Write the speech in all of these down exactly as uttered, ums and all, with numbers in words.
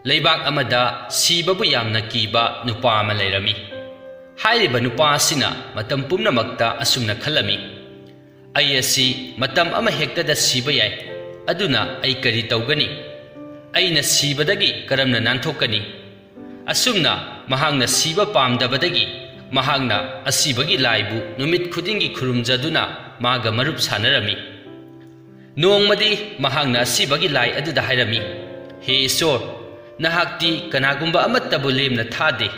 ꯂꯩꯕꯥꯛ ꯑꯃꯗ ꯁꯤꯕꯕꯨ ꯌꯥꯝꯅ ꯀꯤꯕ ꯅꯨꯄꯥ ꯑꯃ ꯂꯩꯔꯝꯃꯤ꯫ ꯍꯥꯏꯔꯤꯕ ꯅꯨꯄꯥ ꯑꯁꯤꯅ ꯃꯇꯝ ꯄꯨꯝꯅꯃꯛꯇ ꯑꯁꯨꯝꯅ ꯈꯜꯂꯝꯃꯤ, "ꯑꯩ ꯑꯁꯤ ꯃꯇꯝ ꯑꯃ ꯍꯦꯛꯇꯗ ꯁꯤꯕ ꯌꯥꯏ, ꯑꯗꯨꯅ ꯑꯩ ꯀꯔꯤ ꯇꯧꯒꯅꯤ? ꯑꯩꯅ ꯁꯤꯕꯗꯒꯤ ꯀꯔꯝꯅ ꯅꯥꯟꯊꯣꯛꯀꯅꯤ?" ꯑꯁꯨꯝꯅ ꯃꯍꯥꯛꯅ ꯁꯤꯕ ꯄꯥꯝꯗꯕꯗꯒꯤ ꯃꯍꯥꯛꯅ ꯑꯁꯤꯕꯒꯤ ꯂꯥꯏꯕꯨ ꯅꯨꯃꯤꯠ ꯈꯨꯗꯤꯡꯒꯤ ꯈꯨꯔꯨꯝꯖꯗꯨꯅ ꯃꯥꯒ ꯃꯔꯨꯞ ꯁꯥꯟꯅꯔꯝꯃꯤ꯫ ꯅꯣꯡꯃꯗꯤ ꯃꯍꯥꯛꯅ ꯑꯁꯤꯕꯒꯤ ꯂꯥꯏ ꯑꯗꯨꯗ ꯍꯥꯏꯔꯝꯃꯤ, "ꯍꯦ ꯏꯁꯣꯔ, ꯅꯍꯥꯛꯇꯤ ꯀꯅꯥꯒꯨꯝꯕ ꯑꯃꯠꯇꯕꯨ ꯂꯦꯝꯅ ꯊꯥꯗꯦ꯫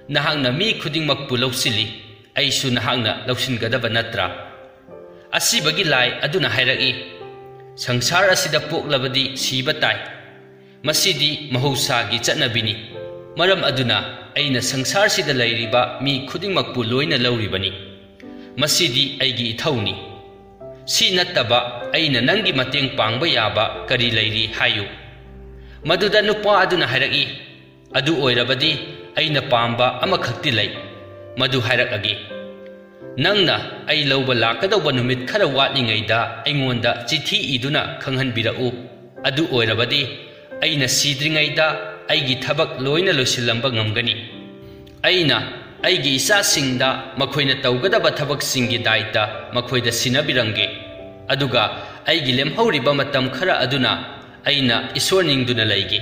ꯅꯍꯥꯛꯅ ꯃꯤ ꯈꯨꯗꯤꯡꯃꯛꯄꯨ ꯂꯧꯁꯤꯜꯂꯤ, ꯑꯩꯁꯨ ꯅꯍꯥꯛꯅ ꯂꯧꯁꯤꯟꯒꯗꯕ ꯅꯠꯇ꯭ꯔꯥ?" ꯑꯁꯤꯕꯒꯤ ꯂꯥꯏ ꯑꯗꯨꯅ ꯍꯥꯏꯔꯛꯏ, "ꯁꯪꯁꯥꯔ ꯑꯁꯤꯗ ꯄꯣꯛꯂꯕꯗꯤ ꯁꯤꯕ ꯇꯥꯏ꯫ ꯃꯁꯤꯗꯤ ꯃꯍꯧꯁꯥꯒꯤ ꯆꯠꯅꯕꯤꯅꯤ꯫ ꯃꯔꯝ ꯑꯗꯨꯅ ꯑꯩꯅ ꯁꯪꯁꯥꯔꯁꯤꯗ ꯂꯩꯔꯤꯕ ꯃꯤ ꯈꯨꯗꯤꯡꯃꯛꯄꯨ ꯂꯣꯏꯅ ꯂꯧꯔꯤꯕꯅꯤ꯫ ꯃꯁꯤꯗꯤ ꯑꯩꯒꯤ ꯏꯊꯧꯅꯤ꯫ ꯁꯤ ꯅꯠꯇꯕ ꯑꯩꯅ ꯅꯪꯒꯤ ꯃꯇꯦꯡ ꯄꯥꯡꯕ ꯌꯥꯕ ꯀꯔꯤ ꯂꯩꯔꯤ ꯍꯥꯏꯌꯨ?" ꯃꯗꯨꯗ ꯅꯨꯄꯥ ꯑꯗꯨꯅ ꯍꯥꯏꯔꯛꯏ, "ꯑꯗꯨ ꯑꯣꯏꯔꯕꯗꯤ ꯑꯩꯅ ꯄꯥꯝꯕ ꯑꯃꯈꯛꯇꯤ ꯂꯩ꯫ ꯃꯗꯨ ꯍꯥꯏꯔꯛꯑꯒꯦ꯫ ꯅꯪꯅ ꯑꯩ ꯂꯧꯕ ꯂꯥꯛꯀꯗꯧꯕ ꯅꯨꯃꯤꯠ ꯈꯔ ꯋꯥꯠꯂꯤꯉꯩꯗ ꯑꯩꯉꯣꯟꯗ ꯆꯤꯊꯤ ꯏꯗꯨꯅ ꯈꯪꯍꯟꯕꯤꯔꯛꯎ꯫ ꯑꯗꯨ ꯑꯣꯏꯔꯕꯗꯤ ꯑꯩꯅ ꯁꯤꯗ꯭ꯔꯤꯉꯩꯗ ꯑꯩꯒꯤ ꯊꯕꯛ ꯂꯣꯏꯅ ꯂꯣꯏꯁꯤꯜꯂꯝꯕ ꯉꯝꯒꯅꯤ꯫ ꯑꯩꯅ ꯑꯩꯒꯤ ꯏꯆꯥꯁꯤꯡꯗ ꯃꯈꯣꯏꯅ ꯇꯧꯒꯗꯕ ꯊꯕꯛꯁꯤꯡꯒꯤ ꯗꯥꯏꯇ ꯃꯈꯣꯏꯗ ꯁꯤꯟꯅꯕꯤꯔꯝꯒꯦ꯫ ꯑꯗꯨꯒ ꯑꯩꯒꯤ ꯂꯦꯝꯍꯧꯔꯤꯕ ꯃꯇꯝ ꯈꯔ ꯑꯗꯨꯅ ꯑꯩꯅ ꯏꯁꯣꯔ ꯅꯤꯡꯗꯨꯅ ꯂꯩꯒꯦ꯫"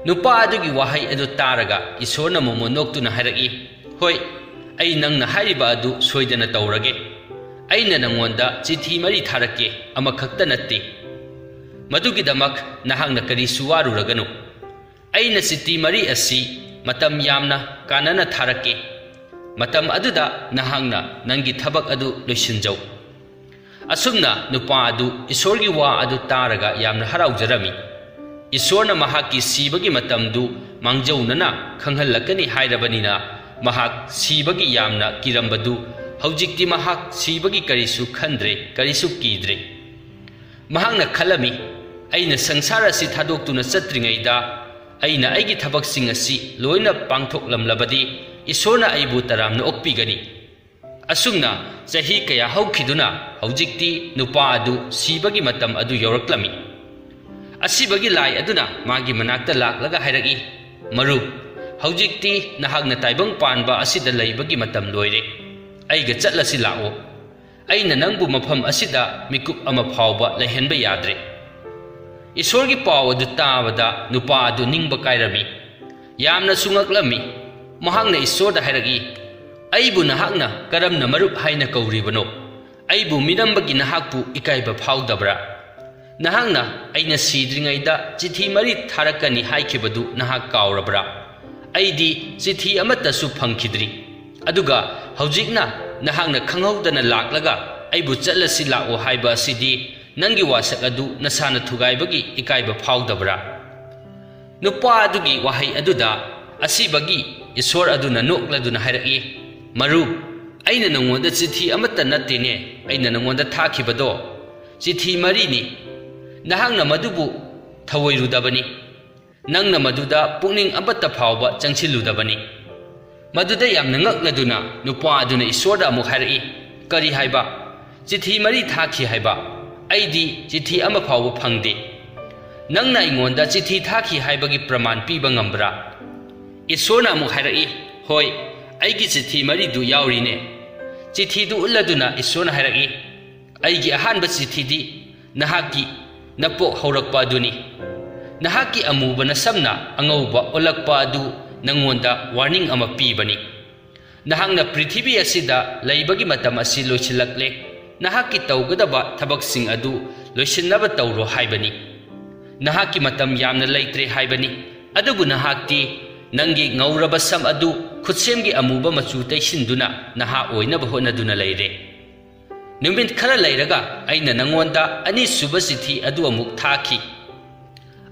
ꯅꯨꯄꯥ ꯑꯗꯨꯒꯤ ꯋꯥꯍꯩ ꯑꯗꯨ ꯇꯥꯔꯒ ꯏꯁꯣꯔꯅ ꯃꯣꯃꯣꯟ ꯅꯣꯛꯇꯨꯅ ꯍꯥꯏꯔꯛꯏ, "ꯍꯣꯏ, ꯑꯩ ꯅꯪꯅ ꯍꯥꯏꯔꯤꯕ ꯑꯗꯨ ꯁꯣꯏꯗꯅ ꯇꯧꯔꯒꯦ꯫ ꯑꯩꯅ ꯅꯪꯉꯣꯟꯗ ꯆꯤꯊꯤ ꯃꯔꯤ ꯊꯥꯔꯛꯀꯦ, ꯑꯃꯈꯛꯇ ꯅꯠꯇꯦ꯫ ꯃꯗꯨꯒꯤꯗꯃꯛ ꯅꯍꯥꯛꯅ ꯀꯔꯤꯁꯨ ꯋꯥꯔꯨꯔꯒꯅꯨ꯫ ꯑꯩꯅ ꯆꯤꯊꯤ ꯃꯔꯤ ꯑꯁꯤ ꯃꯇꯝ ꯌꯥꯝꯅ ꯀꯥꯟꯅꯅ ꯊꯥꯔꯛꯀꯦ꯫ ꯃꯇꯝ ꯑꯗꯨꯗ ꯅꯍꯥꯛꯅ ꯅꯪꯒꯤ ꯊꯕꯛ ꯑꯗꯨ ꯂꯣꯏꯁꯤꯟꯖꯧ꯫" ꯑꯁꯨꯝꯅ ꯅꯨꯄꯥ ꯑꯗꯨ ꯏꯁꯣꯔꯒꯤ ꯋꯥ ꯑꯗꯨ ꯇꯥꯔꯒ ꯌꯥꯝꯅ ꯍꯔꯥꯎꯖꯔꯝꯃꯤ꯫ ꯏꯁꯣꯔꯅ ꯃꯍꯥꯛꯀꯤ ꯁꯤꯕꯒꯤ ꯃꯇꯝꯗꯨ ꯃꯥꯡꯖꯧꯅꯅ ꯈꯪꯍꯜꯂꯛꯀꯅꯤ ꯍꯥꯏꯔꯕꯅꯤꯅ, ꯃꯍꯥꯛ ꯁꯤꯕꯒꯤ ꯌꯥꯝꯅ ꯀꯤꯔꯝꯕꯗꯨ ꯍꯧꯖꯤꯛꯇꯤ ꯃꯍꯥꯛ ꯁꯤꯕꯒꯤ ꯀꯔꯤꯁꯨ ꯈꯟꯗ꯭ꯔꯦ, ꯀꯔꯤꯁꯨ ꯀꯤꯗ꯭ꯔꯦ꯫ ꯃꯍꯥꯛꯅ ꯈꯜꯂꯝꯃꯤ, "ꯑꯩꯅ ꯁꯪꯁꯥꯔ ꯑꯁꯤ ꯊꯥꯗꯣꯛꯇꯨꯅ ꯆꯠꯇ꯭ꯔꯤꯉꯩꯗ ꯑꯩꯅ ꯑꯩꯒꯤ ꯊꯕꯛꯁꯤꯡ ꯑꯁꯤ ꯂꯣꯏꯅ ꯄꯥꯡꯊꯣꯛꯂꯝꯂꯕꯗꯤ ꯏꯁꯣꯔꯅ ꯑꯩꯕꯨ ꯇꯔꯥꯝꯅ ꯑꯣꯛꯄꯤꯒꯅꯤ꯫" ꯑꯁꯨꯝꯅ ꯆꯍꯤ ꯀꯌꯥ ꯍꯧꯈꯤꯗꯨꯅ ꯍꯧꯖꯤꯛꯇꯤ ꯅꯨꯄꯥ ꯑꯗꯨ ꯁꯤꯕꯒꯤ ꯃꯇꯝ ꯑꯗꯨ ꯌꯧꯔꯛꯂꯝꯃꯤ꯫ ꯑꯁꯤꯕꯒꯤ ꯂꯥꯏ ꯑꯗꯨꯅ ꯃꯥꯒꯤ ꯃꯅꯥꯛꯇ ꯂꯥꯛꯂꯒ ꯍꯥꯏꯔꯛꯏ, "ꯃꯔꯨꯞ, ꯍꯧꯖꯤꯛꯇꯤ ꯅꯍꯥꯛꯅ ꯇꯥꯏꯕꯪ ꯄꯥꯟꯕ ꯑꯁꯤꯗ ꯂꯩꯕꯒꯤ ꯃꯇꯝ ꯂꯣꯏꯔꯦ꯫ ꯑꯩꯒ ꯆꯠꯂꯁꯤ ꯂꯥꯛꯑꯣ꯫ ꯑꯩꯅ ꯅꯪꯕꯨ ꯃꯐꯝ ꯑꯁꯤꯗ ꯃꯤꯀꯨꯞ ꯑꯃ ꯐꯥꯎꯕ ꯂꯩꯍꯟꯕ ꯌꯥꯗ꯭ꯔꯦ꯫" ꯏꯁꯣꯔꯒꯤ ꯄꯥꯎ ꯑꯗꯨ ꯇꯥꯕꯗ ꯅꯨꯄꯥ ꯑꯗꯨ ꯅꯤꯡꯕ ꯀꯥꯏꯔꯝꯃꯤ꯫ ꯌꯥꯝꯅꯁꯨ ꯉꯛꯂꯝꯃꯤ꯫ ꯃꯍꯥꯛꯅ ꯏꯁꯣꯔꯗ ꯍꯥꯏꯔꯛꯏ, "ꯑꯩꯕꯨ ꯅꯍꯥꯛꯅ ꯀꯔꯝꯅ ꯃꯔꯨꯞ ꯍꯥꯏꯅ ꯀꯧꯔꯤꯕꯅꯣ? ꯑꯩꯕꯨ ꯃꯤꯅꯝꯕꯒꯤ ꯅꯍꯥꯛꯄꯨ ꯏꯀꯥꯏꯕ ꯐꯥꯎꯗꯕ꯭ꯔꯥ? ꯅꯍꯥꯛꯅ ꯑꯩꯅ ꯁꯤꯗ꯭ꯔꯤꯉꯩꯗ ꯆꯤꯊꯤ ꯃꯔꯤ ꯊꯥꯔꯛꯀꯅꯤ ꯍꯥꯏꯈꯤꯕꯗꯨ ꯅꯍꯥꯛ ꯀꯥꯎꯔꯕ꯭ꯔꯥ? ꯑꯩꯗꯤ ꯆꯤꯊꯤ ꯑꯃꯠꯇꯁꯨ ꯐꯪꯈꯤꯗ꯭ꯔꯤ꯫ ꯑꯗꯨꯒ ꯍꯧꯖꯤꯛꯅ ꯅꯍꯥꯛꯅ ꯈꯪꯍꯧꯗꯅ ꯂꯥꯛꯂꯒ ꯑꯩꯕꯨ ꯆꯠꯂꯁꯤ ꯂꯥꯛꯑꯣ ꯍꯥꯏꯕ ꯑꯁꯤꯗꯤ ꯅꯪꯒꯤ ꯋꯥꯁꯛ ꯑꯗꯨ ꯅꯁꯥꯅ ꯊꯨꯒꯥꯏꯕꯒꯤ ꯏꯀꯥꯏꯕ ꯐꯥꯎꯗꯕ꯭ꯔꯥ?" ꯅꯨꯄꯥ ꯑꯗꯨꯒꯤ ꯋꯥꯍꯩ ꯑꯗꯨꯗ ꯑꯁꯤꯕꯒꯤ ꯏꯁꯣꯔ ꯑꯗꯨꯅ ꯅꯣꯛꯂꯗꯨꯅ ꯍꯥꯏꯔꯛꯏ, "ꯃꯔꯨꯞ, ꯑꯩꯅ ꯅꯉꯣꯟꯗ ꯆꯤꯊꯤ ꯑꯃꯠꯇ ꯅꯠꯇꯦꯅꯦ ꯑꯩꯅ ꯅꯉꯣꯟꯗ ꯊꯥꯈꯤꯕꯗꯣ꯫ ꯆꯤꯊꯤ ꯃꯔꯤꯅꯤ꯫ ꯅꯍꯥꯛꯅ ꯃꯗꯨꯕꯨ ꯊꯧꯑꯣꯏꯔꯨꯗꯕꯅꯤ꯫ ꯅꯪꯅ ꯃꯗꯨꯗ ꯄꯨꯛꯅꯤꯡ ꯑꯃꯠꯇ ꯐꯥꯎꯕ ꯆꯪꯁꯤꯜꯂꯨꯗꯕꯅꯤ꯫" ꯃꯗꯨꯗ ꯌꯥꯝꯅ ꯉꯛꯂꯗꯨꯅ ꯅꯨꯄꯥ ꯑꯗꯨꯅ ꯏꯁꯣꯔꯗ ꯑꯃꯨꯛ ꯍꯥꯏꯔꯛꯏ, "ꯀꯔꯤ ꯍꯥꯏꯕ? ꯆꯤꯊꯤ ꯃꯔꯤ ꯊꯥꯈꯤ ꯍꯥꯏꯕ? ꯑꯩꯗꯤ ꯆꯤꯊꯤ ꯑꯃ ꯐꯥꯎꯕ ꯐꯪꯗꯦ꯫ ꯅꯪꯅ ꯑꯩꯉꯣꯟꯗ ꯆꯤꯊꯤ ꯊꯥꯈꯤ ꯍꯥꯏꯕꯒꯤ ꯄ꯭ꯔꯃꯥꯟ ꯄꯤꯕ ꯉꯝꯕ꯭ꯔꯥ?" ꯏꯁꯣꯔꯅ ꯑꯃꯨꯛ ꯍꯥꯏꯔꯛꯏ, "ꯍꯣꯏ, ꯑꯩꯒꯤ ꯆꯤꯊꯤ ꯃꯔꯤꯗꯨ ꯌꯥꯎꯔꯤꯅꯦ꯫" ꯆꯤꯊꯤꯗꯨ ꯎꯠꯂꯗꯨꯅ ꯏꯁꯣꯔꯅ ꯍꯥꯏꯔꯛꯏ, "ꯑꯩꯒꯤ ꯑꯍꯥꯟꯕ ꯆꯤꯊꯤꯗꯤ ꯅꯍꯥꯛꯀꯤ ꯅꯄꯣꯛ ꯍꯧꯔꯛꯄ ꯑꯗꯨꯅꯤ꯫ ꯅꯍꯥꯛꯀꯤ ꯑꯃꯨꯕ ꯅꯁꯝꯅ ꯑꯉꯧꯕ ꯑꯣꯜꯂꯛꯄ ꯑꯗꯨ ꯅꯉꯣꯟꯗ ꯋꯥꯔꯅꯤꯡ ꯑꯃ ꯄꯤꯕꯅꯤ꯫ ꯅꯍꯥꯛꯅ ꯄ꯭ꯔꯤꯊꯤꯕꯤ ꯑꯁꯤꯗ ꯂꯩꯕꯒꯤ ꯃꯇꯝ ꯑꯁꯤ ꯂꯣꯏꯁꯤꯜꯂꯛꯂꯦ꯫ ꯅꯍꯥꯛꯀꯤ ꯇꯧꯒꯗꯕ ꯊꯕꯛꯁꯤꯡ ꯑꯗꯨ ꯂꯣꯏꯁꯤꯟꯅꯕ ꯇꯧꯔꯣ ꯍꯥꯏꯕꯅꯤ꯫ ꯅꯍꯥꯛꯀꯤ ꯃꯇꯝ ꯌꯥꯝꯅ ꯂꯩꯇ꯭ꯔꯦ ꯍꯥꯏꯕꯅꯤ꯫ ꯑꯗꯨꯕꯨ ꯅꯍꯥꯛꯇꯤ ꯅꯪꯒꯤ ꯉꯧꯔꯕ ꯁꯝ ꯑꯗꯨ ꯈꯨꯠꯁꯦꯝꯒꯤ ꯑꯃꯨꯕ ꯃꯆꯨ ꯇꯩꯁꯤꯟꯗꯨꯅ ꯅꯍꯥ ꯑꯣꯏꯅꯕ ꯍꯣꯠꯅꯗꯨꯅ ꯂꯩꯔꯦ꯫ ꯅꯨꯃꯤꯠ ꯈꯔ ꯂꯩꯔꯒ ꯑꯩꯅ ꯅꯉꯣꯟꯗ ꯑꯅꯤꯁꯨꯕ ꯆꯤꯊꯤ ꯑꯗꯨ ꯑꯃꯨꯛ ꯊꯥꯈꯤ꯫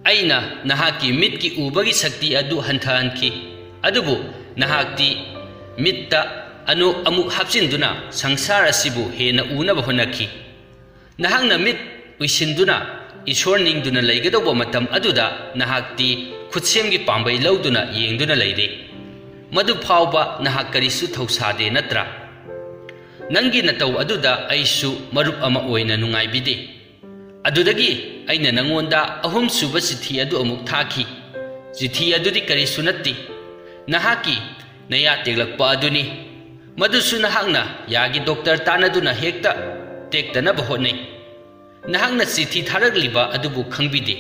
ꯑꯩꯅ ꯅꯍꯥꯛꯀꯤ ꯃꯤꯠꯀꯤ ꯎꯕꯒꯤ ꯁꯛꯇꯤ ꯑꯗꯨ ꯍꯟꯊꯍꯟꯈꯤ, ꯑꯗꯨꯕꯨ ꯅꯍꯥꯛꯇꯤ ꯃꯤꯠꯇ ꯑꯅꯣꯛ ꯑꯃꯨꯛ ꯍꯥꯞꯆꯤꯟꯗꯨꯅ ꯁꯪꯁꯥꯔ ꯑꯁꯤꯕꯨ ꯍꯦꯟꯅ ꯎꯅꯕ ꯍꯣꯠꯅꯈꯤ꯫ ꯅꯍꯥꯛꯅ ꯃꯤꯠ ꯎꯏꯁꯤꯟꯗꯨꯅ ꯏꯁꯣꯔ ꯅꯤꯡꯗꯨꯅ ꯂꯩꯒꯗꯧꯕ ꯃꯇꯝ ꯑꯗꯨꯗ ꯅꯍꯥꯛꯇꯤ ꯈꯨꯠꯁꯦꯝꯒꯤ ꯄꯥꯝꯕꯩ ꯂꯧꯗꯨꯅ ꯌꯦꯡꯗꯨꯅ ꯂꯩꯔꯦ꯫ ꯃꯗꯨ ꯐꯥꯎꯕ ꯅꯍꯥꯛ ꯀꯔꯤꯁꯨ ꯊꯧꯁꯥꯗꯦ ꯅꯠꯇ꯭ꯔꯥ? ꯅꯪꯒꯤ ꯅꯇꯧ ꯑꯗꯨꯗ ꯑꯩꯁꯨ ꯃꯔꯨꯞ ꯑꯃ ꯑꯣꯏꯅ ꯅꯨꯡꯉꯥꯏꯕꯤꯗꯦ꯫ ꯑꯗꯨꯗꯒꯤ ꯑꯩꯅ ꯅꯉꯣꯟꯗ ꯑꯍꯨꯝꯁꯨꯕ ꯆꯤꯊꯤ ꯑꯗꯨ ꯑꯃꯨꯛ ꯊꯥꯈꯤ꯫ ꯆꯤꯊꯤ ꯑꯗꯨꯗꯤ ꯀꯔꯤꯁꯨ ꯅꯠꯇꯦ, ꯅꯍꯥꯛꯀꯤ ꯅꯌꯥ ꯇꯦꯛꯂꯛꯄ ꯑꯗꯨꯅꯤ꯫ ꯃꯗꯨꯁꯨ ꯅꯍꯥꯛꯅ ꯌꯥꯒꯤ ꯗꯣꯛꯇꯔ ꯇꯥꯟꯅꯗꯨꯅ ꯍꯦꯛꯇ ꯇꯦꯛꯇꯅꯕ ꯍꯣꯠꯅꯩ꯫ ꯅꯍꯥꯛꯅ ꯆꯤꯊꯤ ꯊꯥꯔꯛꯂꯤꯕ ꯑꯗꯨꯕꯨ ꯈꯪꯕꯤꯗꯦ꯫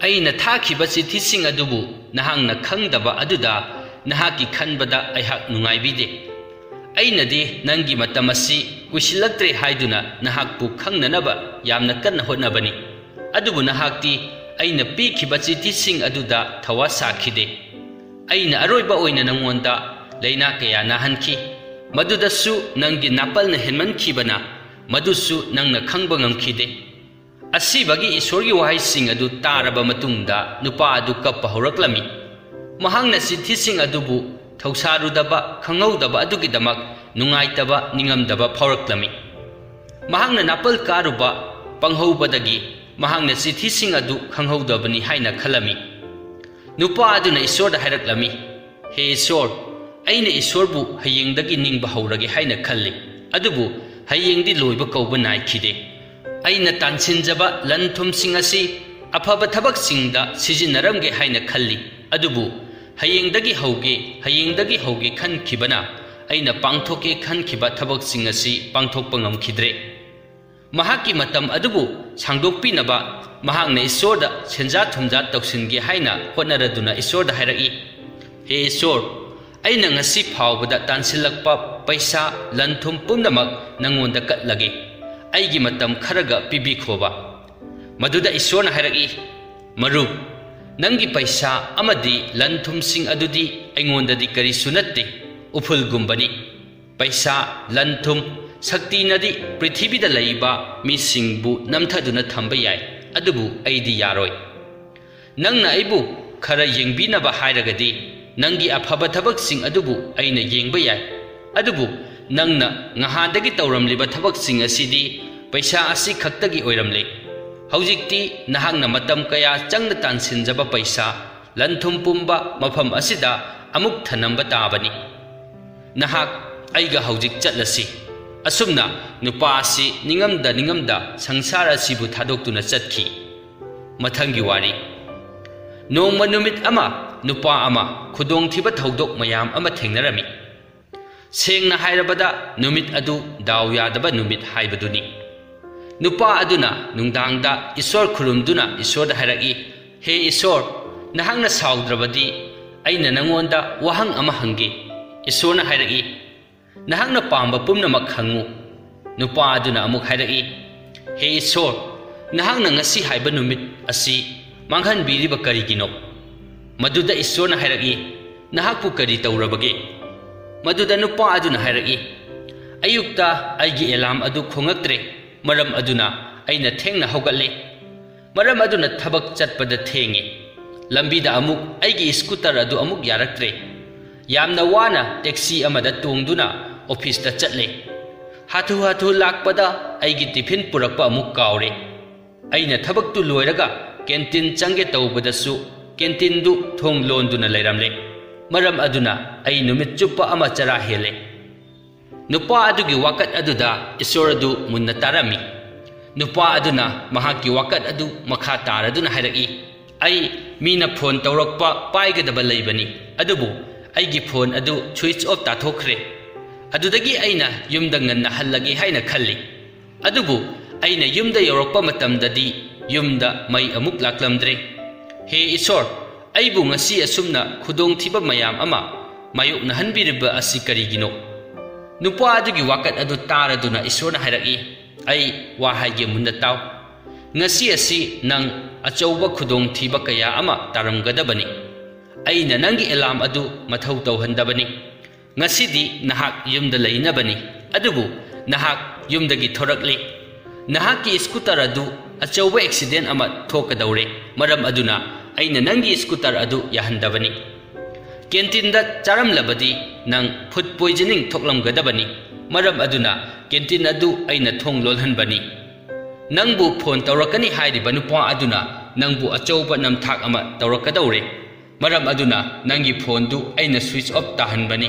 ꯑꯩꯅ ꯊꯥꯈꯤꯕ ꯆꯤꯊꯤꯁꯤꯡ ꯑꯗꯨꯕꯨ ꯅꯍꯥꯛꯅ ꯈꯪꯗꯕ ꯑꯗꯨꯗ ꯅꯍꯥꯛꯀꯤ ꯈꯟꯕꯗ ꯑꯩꯍꯥꯛ ꯅꯨꯡꯉꯥꯏꯕꯤꯗꯦ꯫ ꯑꯩꯅꯗꯤ ꯅꯪꯒꯤ ꯃꯇꯝ ꯑꯁꯤ ꯀꯨꯏꯁꯤꯜꯂꯛꯇ꯭ꯔꯦ ꯍꯥꯏꯗꯨꯅ ꯅꯍꯥꯛꯄꯨ ꯈꯪꯅꯅꯕ ꯌꯥꯝꯅ ꯀꯟꯅ ꯍꯣꯠꯅꯕꯅꯤ꯫ ꯑꯗꯨꯕꯨ ꯅꯍꯥꯛꯇꯤ ꯑꯩꯅ ꯄꯤꯈꯤꯕ ꯆꯤꯊꯤꯁꯤꯡ ꯑꯗꯨꯗ ꯊꯋꯥ ꯁꯥꯈꯤꯗꯦ꯫ ꯑꯩꯅ ꯑꯔꯣꯏꯕ ꯑꯣꯏꯅ ꯅꯉꯣꯟꯗ ꯂꯥꯏꯅꯥ ꯀꯌꯥ ꯅꯥꯍꯟꯈꯤ꯫ ꯃꯗꯨꯗꯁꯨ ꯅꯪꯒꯤ ꯅꯥꯄꯜꯅ ꯍꯦꯟꯃꯟꯈꯤꯕꯅ ꯃꯗꯨꯁꯨ ꯅꯪꯅ ꯈꯪꯕ ꯉꯝꯈꯤꯗꯦ꯫ ꯑꯁꯤꯕꯒꯤ ꯏꯁꯣꯔꯒꯤ ꯋꯥꯍꯩꯁꯤꯡ ꯑꯗꯨ ꯇꯥꯔꯕ ꯃꯇꯨꯡꯗ ꯅꯨꯄꯥ ꯑꯗꯨ ꯀꯞꯄ ꯍꯧꯔꯛꯂꯝꯃꯤ꯫ ꯃꯍꯥꯛꯅ ꯆꯤꯊꯤꯁꯤꯡ ꯑꯗꯨꯕꯨ ꯊꯧꯁꯥꯔꯨꯗꯕ, ꯈꯪꯍꯧꯗꯕ ꯑꯗꯨꯒꯤꯗꯃꯛ ꯅꯨꯡꯉꯥꯏꯇꯕ, ꯅꯤꯡꯉꯝꯗꯕ ꯐꯥꯎꯔꯛꯂꯝꯃꯤ꯫ ꯃꯍꯥꯛꯅ ꯅꯥꯄꯜ ꯀꯥꯔꯨꯕ ꯄꯪꯍꯧꯕꯗꯒꯤ ꯃꯍꯥꯛꯅ ꯆꯤꯊꯤꯁꯤꯡ ꯑꯗꯨ ꯈꯪꯍꯧꯗꯕꯅꯤ ꯍꯥꯏꯅ ꯈꯜꯂꯝꯃꯤ꯫ ꯅꯨꯄꯥ ꯑꯗꯨꯅ ꯏꯁꯣꯔꯗ ꯍꯥꯏꯔꯛꯂꯝꯃꯤ, "ꯍꯦ ꯏꯁꯣꯔ, ꯑꯩꯅ ꯏꯁꯣꯔꯕꯨ ꯍꯌꯦꯡꯗꯒꯤ ꯅꯤꯡꯕ ꯍꯧꯔꯒꯦ ꯍꯥꯏꯅ ꯈꯜꯂꯤ, ꯑꯗꯨꯕꯨ ꯍꯌꯦꯡꯗꯤ ꯂꯣꯏꯕ ꯀꯧꯕ ꯅꯥꯏꯈꯤꯗꯦ꯫ ꯑꯩꯅ ꯇꯥꯟꯁꯤꯟꯖꯕ ꯂꯟ ꯊꯨꯝꯁꯤꯡ ꯑꯁꯤ ꯑꯐꯕ ꯊꯕꯛꯁꯤꯡꯗ ꯁꯤꯖꯤꯟꯅꯔꯝꯒꯦ ꯍꯥꯏꯅ ꯈꯜꯂꯤ, ꯑꯗꯨꯕꯨ ꯍꯌꯦꯡꯗꯒꯤ ꯍꯧꯒꯦ, ꯍꯌꯦꯡꯗꯒꯤ ꯍꯧꯒꯦ ꯈꯟꯈꯤꯕꯅ ꯑꯩꯅ ꯄꯥꯡꯊꯣꯛꯀꯦ ꯈꯟꯈꯤꯕ ꯊꯕꯛꯁꯤꯡ ꯑꯁꯤ ꯄꯥꯡꯊꯣꯛꯄ ꯉꯝꯈꯤꯗ꯭ꯔꯦ꯫" ꯃꯍꯥꯛꯀꯤ ꯃꯇꯝ ꯑꯗꯨꯕꯨ ꯁꯥꯡꯗꯣꯛꯄꯤꯅꯕ ꯃꯍꯥꯛꯅ ꯏꯁꯣꯔꯗ ꯁꯦꯟꯖꯥ ꯊꯨꯝꯖꯥ ꯇꯧꯁꯤꯟꯒꯦ ꯍꯥꯏꯅ ꯍꯣꯠꯅꯔꯗꯨꯅ ꯏꯁꯣꯔꯗ ꯍꯥꯏꯔꯛꯏ, "ꯍꯦ ꯏꯁꯣꯔ, ꯑꯩꯅ ꯉꯁꯤ ꯐꯥꯎꯕꯗ ꯇꯥꯟꯁꯤꯜꯂꯛꯄ ꯄꯩꯁꯥ, ꯂꯟ ꯊꯨꯝ ꯄꯨꯝꯅꯃꯛ ꯅꯪꯉꯣꯟꯗ ꯀꯠꯂꯒꯦ꯫ ꯑꯩꯒꯤ ꯃꯇꯝ ꯈꯔꯒ ꯄꯤꯕꯤꯈꯣꯕ꯫" ꯃꯗꯨꯗ ꯏꯁꯣꯔꯅ ꯍꯥꯏꯔꯛꯏ, "ꯃꯔꯨꯞ, ꯅꯪꯒꯤ ꯄꯩꯁꯥ ꯑꯃꯗꯤ ꯂꯟ ꯊꯨꯝꯁꯤꯡ ꯑꯗꯨꯗꯤ ꯑꯩꯉꯣꯟꯗꯗꯤ ꯀꯔꯤꯁꯨ ꯅꯠꯇꯦ, ꯎꯐꯨꯜꯒꯨꯝꯕꯅꯤ꯫ ꯄꯩꯁꯥ, ꯂꯟ ꯊꯨꯝ, ꯁꯛꯇꯤꯅꯗꯤ ꯄ꯭ꯔꯤꯊꯤꯕꯤꯗ ꯂꯩꯕ ꯃꯤꯁꯤꯡꯕꯨ ꯅꯝꯊꯗꯨꯅ ꯊꯝꯕ ꯌꯥꯏ, ꯑꯗꯨꯕꯨ ꯑꯩꯗꯤ ꯌꯥꯔꯣꯏ꯫ ꯅꯪꯅ ꯑꯩꯕꯨ ꯈꯔ ꯌꯦꯡꯕꯤꯅꯕ ꯍꯥꯏꯔꯒꯗꯤ ꯅꯪꯒꯤ ꯑꯐꯕ ꯊꯕꯛꯁꯤꯡ ꯑꯗꯨꯕꯨ ꯑꯩꯅ ꯌꯦꯡꯕ ꯌꯥꯏ, ꯑꯗꯨꯕꯨ ꯅꯪꯅ ꯉꯍꯥꯟꯗꯒꯤ ꯇꯧꯔꯝꯂꯤꯕ ꯊꯕꯛꯁꯤꯡ ꯑꯁꯤꯗꯤ ꯄꯩꯁꯥ ꯑꯁꯤ ꯈꯛꯇꯒꯤ ꯑꯣꯏꯔꯝꯂꯦ꯫ ꯍꯧꯖꯤꯛꯇꯤ ꯅꯍꯥꯛꯅ ꯃꯇꯝ ꯀꯌꯥ ꯆꯪꯅ ꯇꯥꯟꯁꯤꯟꯖꯕ ꯄꯩꯁꯥ, ꯂꯟ ꯊꯨꯝ ꯄꯨꯝꯕ ꯃꯐꯝ ꯑꯁꯤꯗ ꯑꯃꯨꯛ ꯊꯅꯝꯕ ꯇꯥꯕꯅꯤ꯫ ꯅꯍꯥꯛ ꯑꯩꯒ ꯍꯧꯖꯤꯛ ꯆꯠꯂꯁꯤ꯫" ꯑꯁꯨꯝꯅ ꯅꯨꯄꯥ ꯑꯁꯤ ꯅꯤꯡꯉꯝꯗ ꯅꯤꯡꯉꯝꯗ ꯁꯪꯁꯥꯔ ꯑꯁꯤꯕꯨ ꯊꯥꯗꯣꯛꯇꯨꯅ ꯆꯠꯈꯤ꯫ ꯃꯊꯪꯒꯤ ꯋꯥꯔꯤ꯫ ꯅꯣꯡꯃ ꯅꯨꯃꯤꯠ ꯑꯃ ꯅꯨꯄꯥ ꯑꯃ ꯈꯨꯗꯣꯡꯊꯤꯕ ꯊꯧꯗꯣꯛ ꯃꯌꯥꯝ ꯑꯃ ꯊꯦꯡꯅꯔꯝꯃꯤ꯫ ꯁꯦꯡꯅ ꯍꯥꯏꯔꯕꯗ, ꯅꯨꯃꯤꯠ ꯑꯗꯨ ꯗꯥꯎ ꯌꯥꯗꯕ ꯅꯨꯃꯤꯠ ꯍꯥꯏꯕꯗꯨꯅꯤ꯫ ꯅꯨꯄꯥ ꯑꯗꯨꯅ ꯅꯨꯡꯗꯥꯡꯗ ꯏꯁꯣꯔ ꯈꯨꯔꯨꯝꯗꯨꯅ ꯏꯁꯣꯔꯗ ꯍꯥꯏꯔꯛꯏ, "ꯍꯦ ꯏꯁꯣꯔ, ꯅꯍꯥꯛꯅ ꯁꯥꯎꯗ꯭ꯔꯕꯗꯤ ꯑꯩꯅ ꯅꯉꯣꯟꯗ ꯋꯥꯍꯪ ꯑꯃ ꯍꯪꯒꯦ꯫" ꯏꯁꯣꯔꯅ ꯍꯥꯏꯔꯛꯏ, "ꯅꯍꯥꯛꯅ ꯄꯥꯝꯕ ꯄꯨꯝꯅꯃꯛ ꯍꯪꯉꯨ꯫" ꯅꯨꯄꯥ ꯑꯗꯨꯅ ꯑꯃꯨꯛ ꯍꯥꯏꯔꯛꯏ, "ꯍꯦ ꯏꯁꯣꯔ, ꯅꯍꯥꯛꯅ ꯉꯁꯤ ꯍꯥꯏꯕ ꯅꯨꯃꯤꯠ ꯑꯁꯤ ꯃꯥꯡꯍꯟꯕꯤꯔꯤꯕ ꯀꯔꯤꯒꯤꯅꯣ?" ꯃꯗꯨꯗ ꯏꯁꯣꯔꯅ ꯍꯥꯏꯔꯛꯏ, "ꯅꯍꯥꯛꯄꯨ ꯀꯔꯤ ꯇꯧꯔꯕꯒꯦ?" ꯃꯗꯨꯗ ꯅꯨꯄꯥ ꯑꯗꯨꯅ ꯍꯥꯏꯔꯛꯏ, "ꯑꯌꯨꯛꯇ ꯑꯩꯒꯤ ꯑꯦꯂꯥꯝ ꯑꯗꯨ ꯈꯣꯡꯉꯛꯇ꯭ꯔꯦ, ꯃꯔꯝ ꯑꯗꯨꯅ ꯑꯩꯅ ꯊꯦꯡꯅ ꯍꯧꯒꯠꯂꯦ꯫ ꯃꯔꯝ ꯑꯗꯨꯅ ꯊꯕꯛ ꯆꯠꯄꯗ ꯊꯦꯡꯉꯦ꯫ ꯂꯝꯕꯤꯗ ꯑꯃꯨꯛ ꯑꯩꯒꯤ ꯁ꯭ꯀꯨꯇꯔ ꯑꯗꯨ ꯑꯃꯨꯛ ꯌꯥꯔꯛꯇ꯭ꯔꯦ꯫ ꯌꯥꯝꯅ ꯋꯥꯅ ꯇꯦꯛꯁꯤ ꯑꯃꯗ ꯇꯣꯡꯗꯨꯅ ꯑꯣꯐꯤꯁꯇ ꯆꯠꯂꯦ꯫ ꯍꯥꯊꯨ ꯍꯥꯊꯨ ꯂꯥꯛꯄꯗ ꯑꯩꯒꯤ ꯇꯤꯐꯤꯟ ꯄꯨꯔꯛꯄ ꯑꯃꯨꯛ ꯀꯥꯎꯔꯦ꯫ ꯑꯩꯅ ꯊꯕꯛꯇꯨ ꯂꯣꯏꯔꯒ ꯀꯦꯟꯇꯤꯟ ꯆꯪꯒꯦ ꯇꯧꯕꯗꯁꯨ ꯀꯦꯟꯇꯤꯟꯗꯨ ꯊꯣꯡ ꯂꯣꯟꯗꯨꯅ ꯂꯩꯔꯝꯂꯦ꯫ ꯃꯔꯝ ꯑꯗꯨꯅ ꯑꯩ ꯅꯨꯃꯤꯠ ꯆꯨꯞꯄ ꯑꯃ ꯆꯔꯥ ꯍꯦꯜꯂꯦ꯫" ꯅꯨꯄꯥ ꯑꯗꯨꯒꯤ ꯋꯥꯀꯠ ꯑꯗꯨꯗ ꯏꯁꯣꯔ ꯑꯗꯨ ꯃꯨꯟꯅ ꯇꯥꯔꯝꯃꯤ꯫ ꯅꯨꯄꯥ ꯑꯗꯨꯅ ꯃꯍꯥꯛꯀꯤ ꯋꯥꯀꯠ ꯑꯗꯨ ꯃꯈꯥ ꯇꯥꯔꯗꯨꯅ ꯍꯥꯏꯔꯛꯏ, "ꯑꯩ ꯃꯤꯅ ꯐꯣꯟ ꯇꯧꯔꯛꯄ ꯄꯥꯏꯒꯗꯕ ꯂꯩꯕꯅꯤ, ꯑꯗꯨꯕꯨ ꯑꯩꯒꯤ ꯐꯣꯟ ꯑꯗꯨ ꯁ꯭ꯋꯤꯆ ꯑꯣꯐ ꯇꯥꯊꯣꯛꯈ꯭ꯔꯦ꯫ ꯑꯗꯨꯗꯒꯤ ꯑꯩꯅ ꯌꯨꯝꯗ ꯉꯟꯅ ꯍꯜꯂꯒꯦ ꯍꯥꯏꯅ ꯈꯜꯂꯤ꯫ ꯑꯗꯨꯕꯨ ꯑꯩꯅ ꯌꯨꯝꯗ ꯌꯧꯔꯛꯄ ꯃꯇꯝꯗꯗꯤ ꯌꯨꯝꯗ ꯃꯩ ꯑꯃꯨꯛ ꯂꯥꯛꯂꯝꯗ꯭ꯔꯦ꯫ ꯍꯦ ꯏꯁꯣꯔ, ꯑꯩꯕꯨ ꯉꯁꯤ ꯑꯁꯨꯝꯅ ꯈꯨꯗꯣꯡꯊꯤꯕ ꯃꯌꯥꯝ ꯑꯃ ꯃꯥꯌꯣꯛꯅꯍꯟꯕꯤꯔꯤꯕ ꯑꯁꯤ ꯀꯔꯤꯒꯤꯅꯣ?" ꯅꯨꯄꯥ ꯑꯗꯨꯒꯤ ꯋꯥꯀꯠ ꯑꯗꯨ ꯇꯥꯔꯗꯨꯅ ꯏꯁꯣꯔꯅ ꯍꯥꯏꯔꯛꯏ, "ꯑꯩ ꯋꯥ ꯍꯥꯏꯒꯦ, ꯃꯨꯟꯅ ꯇꯥꯎ꯫ ꯉꯁꯤ ꯑꯁꯤ ꯅꯪ ꯑꯆꯧꯕ ꯈꯨꯗꯣꯡꯊꯤꯕ ꯀꯌꯥ ꯑꯃ ꯇꯥꯔꯝꯒꯗꯕꯅꯤ꯫ ꯑꯩꯅ ꯅꯪꯒꯤ ꯑꯦꯂꯥꯝ ꯑꯗꯨ ꯃꯊꯧ ꯇꯧꯍꯟꯗꯕꯅꯤ꯫ ꯉꯁꯤꯗꯤ ꯅꯍꯥꯛ ꯌꯨꯝꯗ ꯂꯩꯅꯕꯅꯤ, ꯑꯗꯨꯕꯨ ꯅꯍꯥꯛ ꯌꯨꯝꯗꯒꯤ ꯊꯣꯔꯛꯂꯤ꯫ ꯅꯍꯥꯛꯀꯤ ꯁ꯭ꯀꯨꯇꯔ ꯑꯗꯨ ꯑꯆꯧꯕ ꯑꯦꯛꯁꯤꯗꯦꯟ ꯑꯃ ꯊꯣꯛꯀꯗꯧꯔꯦ, ꯃꯔꯝ ꯑꯗꯨꯅ ꯑꯩꯅ ꯅꯪꯒꯤ ꯁ꯭ꯀꯨꯇꯔ ꯑꯗꯨ ꯌꯥꯍꯟꯗꯕꯅꯤ꯫ ꯀꯦꯟꯇꯤꯟꯗ ꯆꯥꯔꯝꯂꯕꯗꯤ ꯅꯪ ꯐꯨꯗ ꯄꯣꯏꯖꯅꯤꯡ ꯊꯣꯛꯂꯝꯒꯗꯕꯅꯤ, ꯃꯔꯝ ꯑꯗꯨꯅ ꯀꯦꯟꯇꯤꯟ ꯑꯗꯨ ꯑꯩꯅ ꯊꯣꯡ ꯂꯣꯜꯍꯟꯕꯅꯤ꯫ ꯅꯪꯕꯨ ꯐꯣꯟ ꯇꯧꯔꯛꯀꯅꯤ ꯍꯥꯏꯔꯤꯕ ꯅꯨꯄꯥ ꯑꯗꯨꯅ ꯅꯪꯕꯨ ꯑꯆꯧꯕ ꯅꯝꯊꯥꯛ ꯑꯃ ꯇꯧꯔꯛꯀꯗꯧꯔꯦ, ꯃꯔꯝ ꯑꯗꯨꯅ ꯅꯪꯒꯤ ꯐꯣꯟꯗꯨ ꯑꯩꯅ ꯁ꯭ꯋꯤꯆ ꯑꯣꯐ ꯇꯥꯍꯟꯕꯅꯤ꯫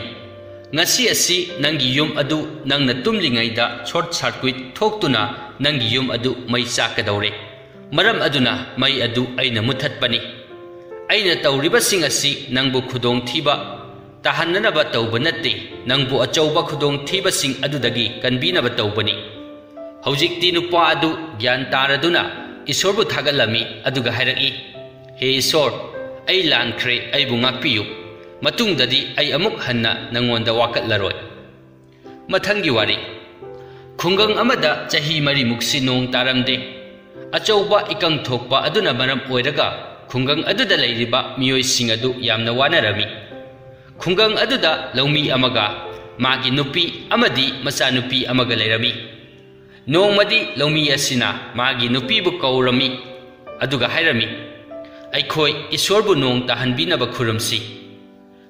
"ꯉꯁꯤ ꯑꯁꯤ ꯅꯪꯒꯤ ꯌꯨꯝ ꯑꯗꯨ ꯅꯪꯅ ꯇꯨꯝꯂꯤꯉꯩꯗ ꯁꯣꯔꯠ ꯁꯥꯔꯀ꯭ꯋꯤꯠ ꯊꯣꯛꯇꯨꯅ ꯅꯪꯒꯤ ꯌꯨꯝ ꯑꯗꯨ ꯃꯩ ꯆꯥꯛꯀꯗꯧꯔꯦ꯫ ꯃꯔꯝ ꯑꯗꯨꯅ ꯃꯩ ꯑꯗꯨ ꯑꯩꯅ ꯃꯨꯊꯠꯄꯅꯤ꯫ ꯑꯩꯅ ꯇꯧꯔꯤꯕꯁꯤꯡ ꯑꯁꯤ ꯅꯪꯕꯨ ꯈꯨꯗꯣꯡꯊꯤꯕ ꯇꯥꯍꯟꯅꯅꯕ ꯇꯧꯕ ꯅꯠꯇꯦ, ꯅꯪꯕꯨ ꯑꯆꯧꯕ ꯈꯨꯗꯣꯡꯊꯤꯕꯁꯤꯡ ꯑꯗꯨꯗꯒꯤ ꯀꯟꯕꯤꯅꯕ ꯇꯧꯕꯅꯤ"꯫ ꯍꯧꯖꯤꯛꯇꯤ ꯅꯨꯄꯥ ꯑꯗꯨ ꯒ꯭ꯌꯥꯟ ꯇꯥꯔꯗꯨꯅ ꯏꯁꯣꯔꯕꯨ ꯊꯥꯒꯠꯂꯝꯃꯤ, ꯑꯗꯨꯒ ꯍꯥꯏꯔꯛꯏ, "ꯍꯦ ꯏꯁꯣꯔ, ꯑꯩ ꯂꯥꯟꯈ꯭ꯔꯦ, ꯑꯩꯕꯨ ꯉꯥꯛꯄꯤꯌꯨ꯫ ꯃꯇꯨꯡꯗꯗꯤ ꯑꯩ ꯑꯃꯨꯛ ꯍꯟꯅ ꯅꯪꯉꯣꯟꯗ ꯋꯥꯀꯠꯂꯔꯣꯏ"꯫ ꯃꯊꯪꯒꯤ ꯋꯥꯔꯤ꯫ ꯈꯨꯡꯒꯪ ꯑꯃꯗ ꯆꯍꯤ ꯃꯔꯤꯃꯨꯛꯁꯤ ꯅꯣꯡ ꯇꯥꯔꯝꯗꯦ꯫ ꯑꯆꯧꯕ ꯏꯀꯪ ꯊꯣꯛꯄ ꯑꯗꯨꯅ ꯃꯔꯝ ꯑꯣꯏꯔꯒ ꯈꯨꯡꯒꯪ ꯑꯗꯨꯗ ꯂꯩꯔꯤꯕ ꯃꯤꯑꯣꯏꯁꯤꯡ ꯑꯗꯨ ꯌꯥꯝꯅ ꯋꯥꯅꯔꯝꯃꯤ꯫ ꯈꯨꯡꯒꯪ ꯑꯗꯨꯗ ꯂꯧꯃꯤ ꯑꯃꯒ ꯃꯥꯒꯤ ꯅꯨꯄꯤ ꯑꯃꯗꯤ ꯃꯆꯥꯅꯨꯄꯤ ꯑꯃꯒ ꯂꯩꯔꯝꯃꯤ꯫ ꯅꯣꯡꯃꯗꯤ ꯂꯧꯃꯤ ꯑꯁꯤꯅ ꯃꯥꯒꯤ ꯅꯨꯄꯤꯕꯨ ꯀꯧꯔꯝꯃꯤ, ꯑꯗꯨꯒ ꯍꯥꯏꯔꯝꯃꯤ, "ꯑꯩꯈꯣꯏ ꯏꯁꯣꯔꯕꯨ ꯅꯣꯡ ꯇꯥꯍꯟꯕꯤꯅꯕ ꯈꯨꯔꯨꯝꯁꯤ"꯫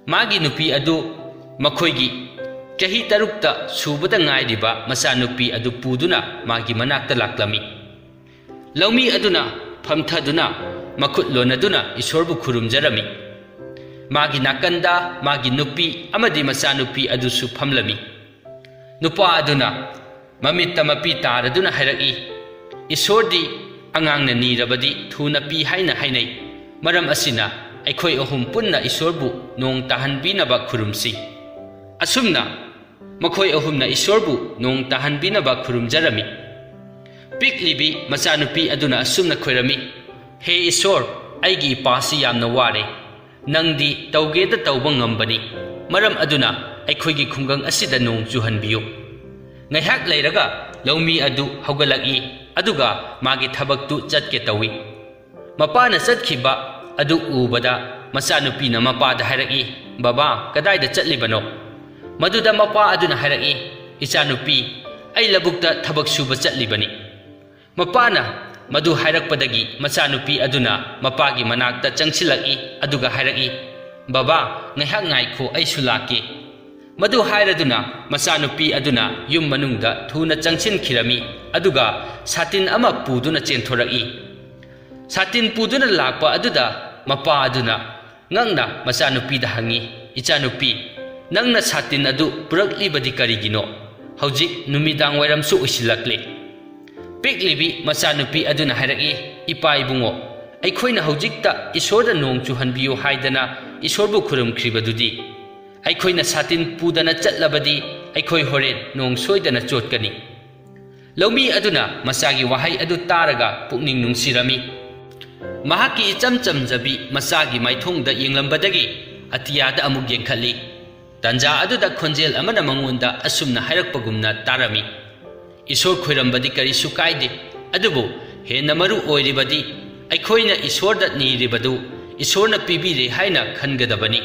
ꯃꯥꯒꯤ ꯅꯨꯄꯤ ꯑꯗꯨ ꯃꯈꯣꯏꯒꯤ ꯆꯍꯤ ꯇꯔꯨꯛꯇ ꯁꯨꯕꯗ ꯉꯥꯏꯔꯤꯕ ꯃꯆꯥꯅꯨꯄꯤ ꯑꯗꯨ ꯄꯨꯗꯨꯅ ꯃꯥꯒꯤ ꯃꯅꯥꯛꯇ ꯂꯥꯛꯂꯝꯃꯤ꯫ ꯂꯧꯃꯤ ꯑꯗꯨꯅ ꯐꯝꯊꯗꯨꯅ ꯃꯈꯨꯠ ꯂꯣꯟꯅꯗꯨꯅ ꯏꯁꯣꯔꯕꯨ ꯈꯨꯔꯨꯝꯖꯔꯝꯃꯤ꯫ ꯃꯥꯒꯤ ꯅꯥꯀꯟꯗ ꯃꯥꯒꯤ ꯅꯨꯄꯤ ꯑꯃꯗꯤ ꯃꯆꯥꯅꯨꯄꯤ ꯑꯗꯨꯁꯨ ꯐꯝꯂꯝꯃꯤ꯫ ꯅꯨꯄꯥ ꯑꯗꯨꯅ ꯃꯃꯤꯠꯇ ꯃꯄꯤ ꯇꯥꯔꯗꯨꯅ ꯍꯥꯏꯔꯛꯏ, "ꯏꯁꯣꯔꯗꯤ ꯑꯉꯥꯡꯅ ꯅꯤꯔꯕꯗꯤ ꯊꯨꯅ ꯄꯤ ꯍꯥꯏꯅ ꯍꯥꯏꯅꯩ꯫ ꯃꯔꯝ ꯑꯁꯤꯅ ꯑꯩꯈꯣꯏ ꯑꯍꯨꯝ ꯄꯨꯟꯅ ꯏꯁꯣꯔꯕꯨ ꯅꯣꯡ ꯇꯥꯍꯟꯕꯤꯅꯕ ꯈꯨꯔꯨꯝꯁꯤ"꯫ ꯑꯁꯨꯝꯅ ꯃꯈꯣꯏ ꯑꯍꯨꯝꯅ ꯏꯁꯣꯔꯕꯨ ꯅꯣꯡ ꯇꯥꯍꯟꯕꯤꯅꯕ ꯈꯨꯔꯨꯝꯖꯔꯝꯃꯤ꯫ ꯄꯤꯛꯂꯤꯕꯤ ꯃꯆꯥꯅꯨꯄꯤ ꯑꯗꯨꯅ ꯑꯁꯨꯝꯅ ꯈꯣꯏꯔꯝꯃꯤ, "ꯍꯦ ꯏꯁꯣꯔ, ꯑꯩꯒꯤ ꯏꯄꯥꯁꯤ ꯌꯥꯝꯅ ꯋꯥꯔꯦ꯫ ꯅꯪꯗꯤ ꯇꯧꯒꯦꯗ ꯇꯧꯕ ꯉꯝꯕꯅꯤ꯫ ꯃꯔꯝ ꯑꯗꯨꯅ ꯑꯩꯈꯣꯏꯒꯤ ꯈꯨꯡꯒꯪ ꯑꯁꯤꯗ ꯅꯣꯡ ꯆꯨꯍꯟꯕꯤꯌꯨ"꯫ ꯉꯥꯏꯍꯥꯛ ꯂꯩꯔꯒ ꯂꯧꯃꯤ ꯑꯗꯨ ꯍꯧꯒꯠꯂꯛꯏ, ꯑꯗꯨꯒ ꯃꯥꯒꯤ ꯊꯕꯛꯇꯨ ꯆꯠꯀꯦ ꯇꯧꯏ꯫ ꯃꯄꯥꯅ ꯆꯠꯈꯤꯕ ꯑꯗꯨ ꯎꯕꯗ ꯃꯆꯥꯅꯨꯄꯤꯅ ꯃꯄꯥꯗ ꯍꯥꯏꯔꯛꯏ, "ꯕꯕꯥ, ꯀꯗꯥꯏꯗ ꯆꯠꯂꯤꯕꯅꯣ?" ꯃꯗꯨꯗ ꯃꯄꯥ ꯑꯗꯨꯅ ꯍꯥꯏꯔꯛꯏ, "ꯏꯆꯥꯅꯨꯄꯤ, ꯑꯩ ꯂꯧꯕꯨꯛꯇ ꯊꯕꯛ ꯁꯨꯕ ꯆꯠꯂꯤꯕꯅꯤ"꯫ ꯃꯄꯥꯅ ꯃꯗꯨ ꯍꯥꯏꯔꯛꯄꯗꯒꯤ ꯃꯆꯥꯅꯨꯄꯤ ꯑꯗꯨꯅ ꯃꯄꯥꯒꯤ ꯃꯅꯥꯛꯇ ꯆꯪꯁꯤꯜꯂꯛꯏ, ꯑꯗꯨꯒ ꯍꯥꯏꯔꯛꯏ, "ꯕꯕꯥ, ꯉꯥꯏꯍꯥꯛ ꯉꯥꯏꯈꯣ, ꯑꯩꯁꯨ ꯂꯥꯛꯀꯦ"꯫ ꯃꯗꯨ ꯍꯥꯏꯔꯗꯨꯅ ꯃꯆꯥꯅꯨꯄꯤ ꯑꯗꯨꯅ ꯌꯨꯝ ꯃꯅꯨꯡꯗ ꯊꯨꯅ ꯆꯪꯁꯤꯟꯈꯤꯔꯝꯃꯤ, ꯑꯗꯨꯒ ꯁꯥꯇꯤꯟ ꯑꯃ ꯄꯨꯗꯨꯅ ꯆꯦꯟꯊꯣꯔꯛꯏ꯫ ꯁꯥꯇꯤꯟ ꯄꯨꯗꯨꯅ ꯂꯥꯛꯄ ꯑꯗꯨꯗ ꯃꯄꯥ ꯑꯗꯨꯅ ꯉꯛꯅ ꯃꯆꯥꯅꯨꯄꯤꯗ ꯍꯪꯉꯤ, "ꯏꯆꯥꯅꯨꯄꯤ, "ꯅꯪꯅ ꯁꯥꯇꯤꯟ ꯑꯗꯨ ꯄꯨꯔꯛꯂꯤꯕꯗꯤ ꯀꯔꯤꯒꯤꯅꯣ? ꯍꯧꯖꯤꯛ ꯅꯨꯃꯤꯗꯥꯡ ꯋꯥꯏꯔꯝꯁꯨ ꯑꯣꯏꯁꯤꯜꯂꯛꯂꯦ꯫" ꯄꯤꯛꯂꯤꯕꯤ ꯃꯆꯥꯅꯨꯄꯤ ꯑꯗꯨꯅ ꯍꯥꯏꯔꯛꯏ, "ꯏꯄꯥ ꯏꯕꯨꯡꯉꯣ, ꯑꯩꯈꯣꯏꯅ ꯍꯧꯖꯤꯛꯇ ꯏꯁꯣꯔꯗ ꯅꯣꯡ ꯆꯨꯍꯟꯕꯤꯌꯨ ꯍꯥꯏꯗꯅ ꯏꯁꯣꯔꯕꯨ ꯈꯨꯔꯨꯝꯈ꯭ꯔꯤꯕꯗꯨꯗꯤ꯫ ꯑꯩꯈꯣꯏꯅ ꯁꯥꯇꯤꯟ ꯄꯨꯗꯅ ꯆꯠꯂꯕꯗꯤ ꯑꯩꯈꯣꯏ ꯍꯣꯔꯦꯟ ꯅꯣꯡ ꯁꯣꯏꯗꯅ ꯆꯣꯠꯀꯅꯤ꯫" ꯂꯧꯃꯤ ꯑꯗꯨꯅ ꯃꯆꯥꯒꯤ ꯋꯥꯍꯩ ꯑꯗꯨ ꯇꯥꯔꯒ ꯄꯨꯛꯅꯤꯡ ꯅꯨꯡꯁꯤꯔꯝꯃꯤ꯫ ꯃꯍꯥꯛꯀꯤ ꯏꯆꯝ ꯆꯝꯖꯕꯤ ꯃꯆꯥꯒꯤ ꯃꯥꯏꯊꯣꯡꯗ ꯌꯦꯡꯂꯝꯕꯗꯒꯤ ꯑꯇꯤꯌꯥꯗ ꯑꯃꯨꯛ ꯌꯦꯡꯈꯠꯂꯤ꯫ ꯇꯟꯖꯥ ꯑꯗꯨꯗ ꯈꯣꯟꯖꯦꯜ ꯑꯃꯅ ꯃꯉꯣꯟꯗ ꯑꯁꯨꯝꯅ ꯍꯥꯏꯔꯛꯄꯒꯨꯝꯅ ꯇꯥꯔꯝꯃꯤ, "ꯏꯁꯣꯔ ꯈꯣꯏꯔꯝꯕꯗꯤ ꯀꯔꯤꯁꯨ ꯀꯥꯏꯗꯦ, ꯑꯗꯨꯕꯨ ꯍꯦꯟꯅ ꯃꯔꯨ ꯑꯣꯏꯔꯤꯕꯗꯤ ꯑꯩꯈꯣꯏꯅ ꯏꯁꯣꯔꯗ ꯅꯤꯔꯤꯕꯗꯨ ꯏꯁꯣꯔꯅ ꯄꯤꯕꯤꯔꯦ ꯍꯥꯏꯅ ꯈꯟꯒꯗꯕꯅꯤ,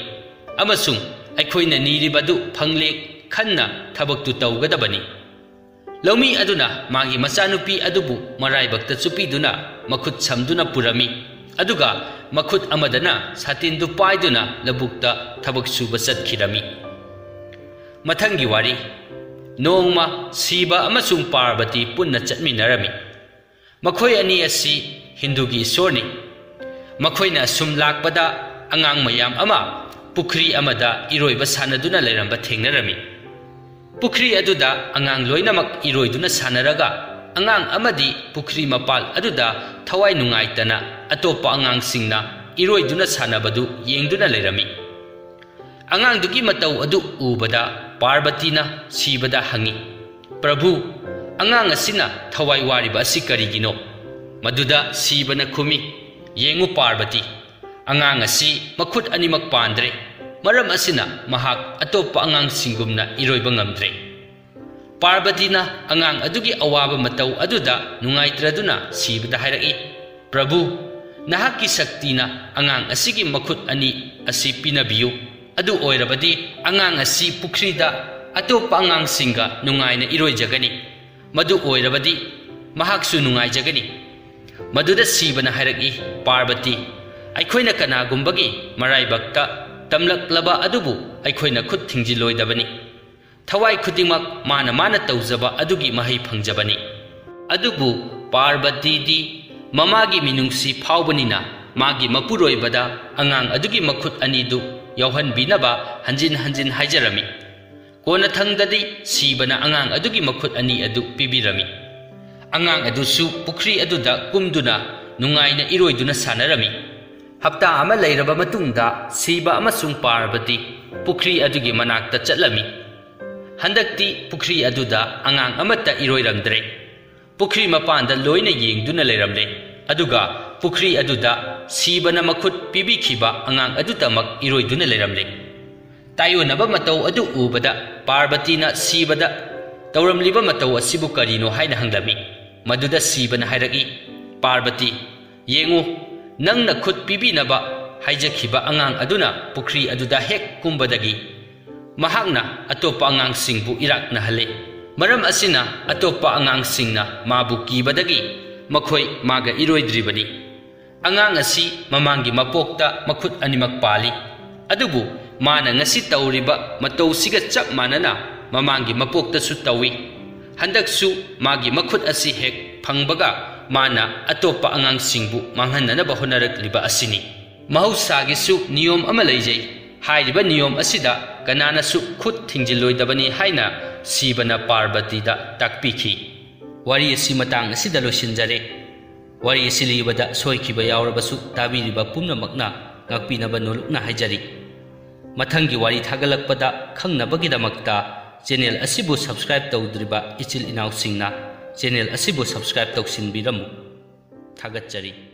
ꯑꯃꯁꯨꯡ ꯑꯩꯈꯣꯏꯅ ꯅꯤꯔꯤꯕꯗꯨ ꯐꯪꯂꯦ ꯈꯟꯅ ꯊꯕꯛꯇꯨ ꯇꯧꯒꯗꯕꯅꯤ꯫" ꯂꯧꯃꯤ ꯑꯗꯨꯅ ꯃꯥꯒꯤ ꯃꯆꯥꯅꯨꯄꯤ ꯑꯗꯨꯕꯨ ꯃꯔꯥꯏꯕꯛꯇ ꯆꯨꯞꯄꯤꯗꯨꯅ ꯃꯈꯨꯠ ꯁꯝꯗꯨꯅ ꯄꯨꯔꯝꯃꯤ, ꯑꯗꯨꯒ ꯃꯈꯨꯠ ꯑꯃꯗꯅ ꯁꯥꯇꯤꯟꯗꯨ ꯄꯥꯏꯗꯨꯅ ꯂꯧꯕꯨꯛꯇ ꯊꯕꯛ ꯁꯨꯕ ꯆꯠꯈꯤꯔꯝꯃꯤ꯫ ꯃꯊꯪꯒꯤ ꯋꯥꯔꯤ꯫ ꯅꯣꯡꯃ ꯁꯤꯕ ꯑꯃꯁꯨꯡ ꯄꯥꯔꯕꯇꯤ ꯄꯨꯟꯅ ꯆꯠꯃꯤꯟꯅꯔꯝꯃꯤ꯫ ꯃꯈꯣꯏ ꯑꯅꯤ ꯑꯁꯤ ꯍꯤꯟꯗꯨꯒꯤ ꯏꯁꯣꯔꯅꯤ꯫ ꯃꯈꯣꯏꯅ ꯑꯁꯨꯝ ꯂꯥꯛꯄꯗ ꯑꯉꯥꯡ ꯃꯌꯥꯝ ꯑꯃ ꯄꯨꯈ꯭ꯔꯤ ꯑꯃꯗ ꯏꯔꯣꯏꯕ ꯁꯥꯟꯅꯗꯨꯅ ꯂꯩꯔꯝꯕ ꯊꯦꯡꯅꯔꯝꯃꯤ꯫ ꯄꯨꯈ꯭ꯔꯤ ꯑꯗꯨꯗ ꯑꯉꯥꯡ ꯂꯣꯏꯅꯃꯛ ꯏꯔꯣꯏꯗꯨꯅ ꯁꯥꯟꯅꯔꯒ, ꯑꯉꯥꯡ ꯑꯃꯗꯤ ꯄꯨꯈ꯭ꯔꯤ ꯃꯄꯥꯜ ꯑꯗꯨꯗ ꯊꯋꯥꯏ ꯅꯨꯡꯉꯥꯏꯇꯅ ꯑꯇꯣꯞꯄ ꯑꯉꯥꯡꯁꯤꯡꯅ ꯏꯔꯣꯏꯗꯨꯅ ꯁꯥꯟꯅꯕꯗꯨ ꯌꯦꯡꯗꯨꯅ ꯂꯩꯔꯝꯃꯤ꯫ ꯑꯉꯥꯡꯗꯨꯒꯤ ꯃꯇꯧ ꯑꯗꯨ ꯎꯕꯗ ꯄꯥꯔꯕꯇꯤꯅ ꯁꯤꯕꯗ ꯍꯪꯉꯤ, "ꯄ꯭ꯔꯚꯨ, ꯑꯉꯥꯡ ꯑꯁꯤꯅ ꯊꯋꯥꯏ ꯋꯥꯔꯤꯕ ꯑꯁꯤ ꯀꯔꯤꯒꯤꯅꯣ?" ꯃꯗꯨꯗ ꯁꯤꯕꯅ ꯈꯨꯝꯃꯤ, "ꯌꯦꯡꯉꯨ ꯄꯥꯔꯕꯇꯤ, ꯑꯉꯥꯡ ꯑꯁꯤ ꯃꯈꯨꯠ ꯑꯅꯤꯃꯛ ꯄꯥꯟꯗ꯭ꯔꯦ, ꯃꯔꯝ ꯑꯁꯤꯅ ꯃꯍꯥꯛ ꯑꯇꯣꯞꯄ ꯑꯉꯥꯡꯁꯤꯡꯒꯨꯝꯅ ꯏꯔꯣꯏꯕ ꯉꯝꯗ꯭ꯔꯦ꯫" ꯄꯥꯔꯕꯇꯤꯅ ꯑꯉꯥꯡ ꯑꯗꯨꯒꯤ ꯑꯋꯥꯕ ꯃꯇꯧ ꯑꯗꯨꯗ ꯅꯨꯡꯉꯥꯏꯇ꯭ꯔꯗꯨꯅ ꯁꯤꯕꯗ ꯍꯥꯏꯔꯛꯏ, "ꯄ꯭ꯔꯚꯨ, ꯅꯍꯥꯛꯀꯤ ꯁꯛꯇꯤꯅ ꯑꯉꯥꯡ ꯑꯁꯤꯒꯤ ꯃꯈꯨꯠ ꯑꯅꯤ ꯑꯁꯤ ꯄꯤꯅꯕꯤꯌꯨ꯫ ꯑꯗꯨ ꯑꯣꯏꯔꯕꯗꯤ ꯑꯉꯥꯡ ꯑꯁꯤ ꯄꯨꯈ꯭ꯔꯤꯗ ꯑꯇꯣꯞꯄ ꯑꯉꯥꯡꯁꯤꯡꯒ ꯅꯨꯡꯉꯥꯏꯅ ꯏꯔꯣꯏꯖꯒꯅꯤ꯫ ꯃꯗꯨ ꯑꯣꯏꯔꯕꯗꯤ ꯃꯍꯥꯛꯁꯨ ꯅꯨꯡꯉꯥꯏꯖꯒꯅꯤ꯫" ꯃꯗꯨꯗ ꯁꯤꯕꯅ ꯍꯥꯏꯔꯛꯏ, "ꯄꯥꯔꯕꯇꯤ, ꯑꯩꯈꯣꯏꯅ ꯀꯅꯥꯒꯨꯝꯕꯒꯤ ꯃꯔꯥꯏꯕꯛꯇ ꯇꯝꯂꯛꯂꯕ ꯑꯗꯨꯕꯨ ꯑꯩꯈꯣꯏꯅ ꯈꯨꯠ ꯊꯤꯡꯖꯤꯜꯂꯣꯏꯗꯕꯅꯤ꯫ ꯊꯋꯥꯏ ꯈꯨꯗꯤꯡꯃꯛ ꯃꯥꯅ ꯃꯥꯅ ꯇꯧꯖꯕ ꯑꯗꯨꯒꯤ ꯃꯍꯩ ꯐꯪꯖꯕꯅꯤ꯫" ꯑꯗꯨꯕꯨ ꯄꯥꯔꯕꯇꯤꯗꯤ ꯃꯃꯥꯒꯤ ꯃꯤꯅꯨꯡꯁꯤ ꯐꯥꯎꯕꯅꯤꯅ ꯃꯥꯒꯤ ꯃꯄꯨꯔꯣꯏꯕꯗ ꯑꯉꯥꯡ ꯑꯗꯨꯒꯤ ꯃꯈꯨꯠ ꯑꯅꯤꯗꯨ ꯌꯥꯎꯍꯟꯕꯤꯅꯕ ꯍꯟꯖꯤꯟ ꯍꯟꯖꯤꯟ ꯍꯥꯏꯖꯔꯝꯃꯤ꯫ ꯀꯣꯟꯅꯊꯪꯗꯗꯤ ꯁꯤꯕꯅ ꯑꯉꯥꯡ ꯑꯗꯨꯒꯤ ꯃꯈꯨꯠ ꯑꯅꯤ ꯑꯗꯨ ꯄꯤꯕꯤꯔꯝꯃꯤ꯫ ꯑꯉꯥꯡ ꯑꯗꯨꯁꯨ ꯄꯨꯈ꯭ꯔꯤ ꯑꯗꯨꯗ ꯀꯨꯝꯗꯨꯅ ꯅꯨꯡꯉꯥꯏꯅ ꯏꯔꯣꯏꯗꯨꯅ ꯁꯥꯟꯅꯔꯝꯃꯤ꯫ ꯍꯞꯇꯥ ꯑꯃ ꯂꯩꯔꯕ ꯃꯇꯨꯡꯗ ꯁꯤꯕ ꯑꯃꯁꯨꯡ ꯄꯥꯔꯕꯇꯤ ꯄꯨꯈ꯭ꯔꯤ ꯑꯗꯨꯒꯤ ꯃꯅꯥꯛꯇ ꯆꯠꯂꯝꯃꯤ꯫ ꯍꯟꯗꯛꯇꯤ ꯄꯨꯈ꯭ꯔꯤ ꯑꯗꯨꯗ ꯑꯉꯥꯡ ꯑꯃꯠꯇ ꯏꯔꯣꯏꯔꯝꯗ꯭ꯔꯦ꯫ ꯄꯨꯈ꯭ꯔꯤ ꯃꯄꯥꯟꯗ ꯂꯣꯏꯅ ꯌꯦꯡꯗꯨꯅ ꯂꯩꯔꯝꯂꯦ꯫ ꯑꯗꯨꯒ ꯄꯨꯈ꯭ꯔꯤ ꯑꯗꯨꯗ ꯁꯤꯕꯅ ꯃꯈꯨꯠ ꯄꯤꯕꯤꯈꯤꯕ ꯑꯉꯥꯡ ꯑꯗꯨꯇꯃꯛ ꯏꯔꯣꯏꯗꯨꯅ ꯂꯩꯔꯝꯂꯦ꯫ ꯇꯥꯏꯑꯣꯟꯅꯕ ꯃꯇꯧ ꯑꯗꯨ ꯎꯕꯗ ꯄꯥꯔꯕꯇꯤꯅ ꯁꯤꯕꯗ, "ꯇꯧꯔꯝꯂꯤꯕ ꯃꯇꯧ ꯑꯁꯤꯕꯨ ꯀꯔꯤꯅꯣ?" ꯍꯥꯏꯅ ꯍꯪꯂꯝꯃꯤ꯫ ꯃꯗꯨꯗ ꯁꯤꯕꯅ ꯍꯥꯏꯔꯛꯏ, "ꯄꯥꯔꯕꯇꯤ, ꯌꯦꯡꯉꯨ, ꯅꯪꯅ ꯈꯨꯠ ꯄꯤꯕꯤꯅꯕ ꯍꯥꯏꯖꯈꯤꯕ ꯑꯉꯥꯡ ꯑꯗꯨꯅ ꯄꯨꯈ꯭ꯔꯤ ꯑꯗꯨꯗ ꯍꯦꯛ ꯀꯨꯝꯕꯗꯒꯤ ꯃꯍꯥꯛꯅ ꯑꯇꯣꯞꯄ ꯑꯉꯥꯡꯁꯤꯡꯕꯨ ꯏꯔꯥꯛꯅꯍꯜꯂꯦ꯫ ꯃꯔꯝ ꯑꯁꯤꯅ ꯑꯇꯣꯞꯄ ꯑꯉꯥꯡꯁꯤꯡꯅ ꯃꯥꯕꯨ ꯀꯤꯕꯗꯒꯤ ꯃꯈꯣꯏ ꯃꯥꯒ ꯏꯔꯣꯏꯗ꯭ꯔꯤꯕꯅꯤ꯫ ꯑꯉꯥꯡ ꯑꯁꯤ ꯃꯃꯥꯡꯒꯤ ꯃꯄꯣꯛꯇ ꯃꯈꯨꯠ ꯑꯅꯤꯃꯛ ꯄꯥꯜꯂꯤ, ꯑꯗꯨꯕꯨ ꯃꯥꯅ ꯉꯁꯤ ꯇꯧꯔꯤꯕ ꯃꯇꯧꯁꯤꯒ ꯆꯞ ꯃꯥꯟꯅꯅ ꯃꯃꯥꯡꯒꯤ ꯃꯄꯣꯛꯇꯁꯨ ꯇꯧꯏ꯫ ꯍꯟꯗꯛꯁꯨ ꯃꯥꯒꯤ ꯃꯈꯨꯠ ꯑꯁꯤ ꯍꯦꯛ ꯐꯪꯕꯒ ꯃꯥꯅ ꯑꯇꯣꯞꯄ ꯑꯉꯥꯡꯁꯤꯡꯕꯨ ꯃꯥꯡꯍꯟꯅꯅꯕ ꯍꯣꯠꯅꯔꯛꯂꯤꯕ ꯑꯁꯤꯅꯤ꯫ ꯃꯍꯧꯁꯥꯒꯤꯁꯨ ꯅꯤꯌꯣꯝ ꯑꯃ ꯂꯩꯖꯩ꯫ ꯍꯥꯏꯔꯤꯕ ꯅꯤꯌꯣꯝ ꯑꯁꯤꯗ ꯀꯅꯥꯅꯁꯨ ꯈꯨꯠ ꯊꯤꯡꯖꯤꯜꯂꯣꯏꯗꯕꯅꯤ" ꯍꯥꯏꯅ ꯁꯤꯕꯅ ꯄꯥꯔꯕꯇꯤꯗ ꯇꯥꯛꯄꯤꯈꯤ꯫ ꯋꯥꯔꯤ ꯑꯁꯤ ꯃꯇꯥꯡ ꯑꯁꯤꯗ ꯂꯣꯏꯁꯤꯟꯖꯔꯦ꯫ ꯋꯥꯔꯤ ꯑꯁꯤ ꯂꯤꯕꯗ ꯁꯣꯏꯈꯤꯕ ꯌꯥꯎꯔꯕꯁꯨ ꯇꯥꯕꯤꯔꯤꯕ ꯄꯨꯝꯅꯃꯛꯅ ꯉꯥꯛꯄꯤꯅꯕ ꯅꯣꯜꯂꯨꯛꯅ ꯍꯥꯏꯖꯔꯤ꯫ ꯃꯊꯪꯒꯤ ꯋꯥꯔꯤ ꯊꯥꯒꯠꯂꯛꯄꯗ ꯈꯪꯅꯕꯒꯤꯗꯃꯛꯇ ꯆꯦꯅꯦꯜ ꯑꯁꯤꯕꯨ subscribe ꯇꯧꯗ꯭ꯔꯤꯕ ꯏꯆꯤꯜ ꯏꯅꯥꯎꯁꯤꯡꯅ ꯆꯦꯅꯦꯜ ꯑꯁꯤꯕꯨ subscribe ꯇꯧꯁꯤꯟꯕꯤꯔꯝꯃꯨ꯫ ꯊꯥꯒꯠꯆꯔꯤ꯫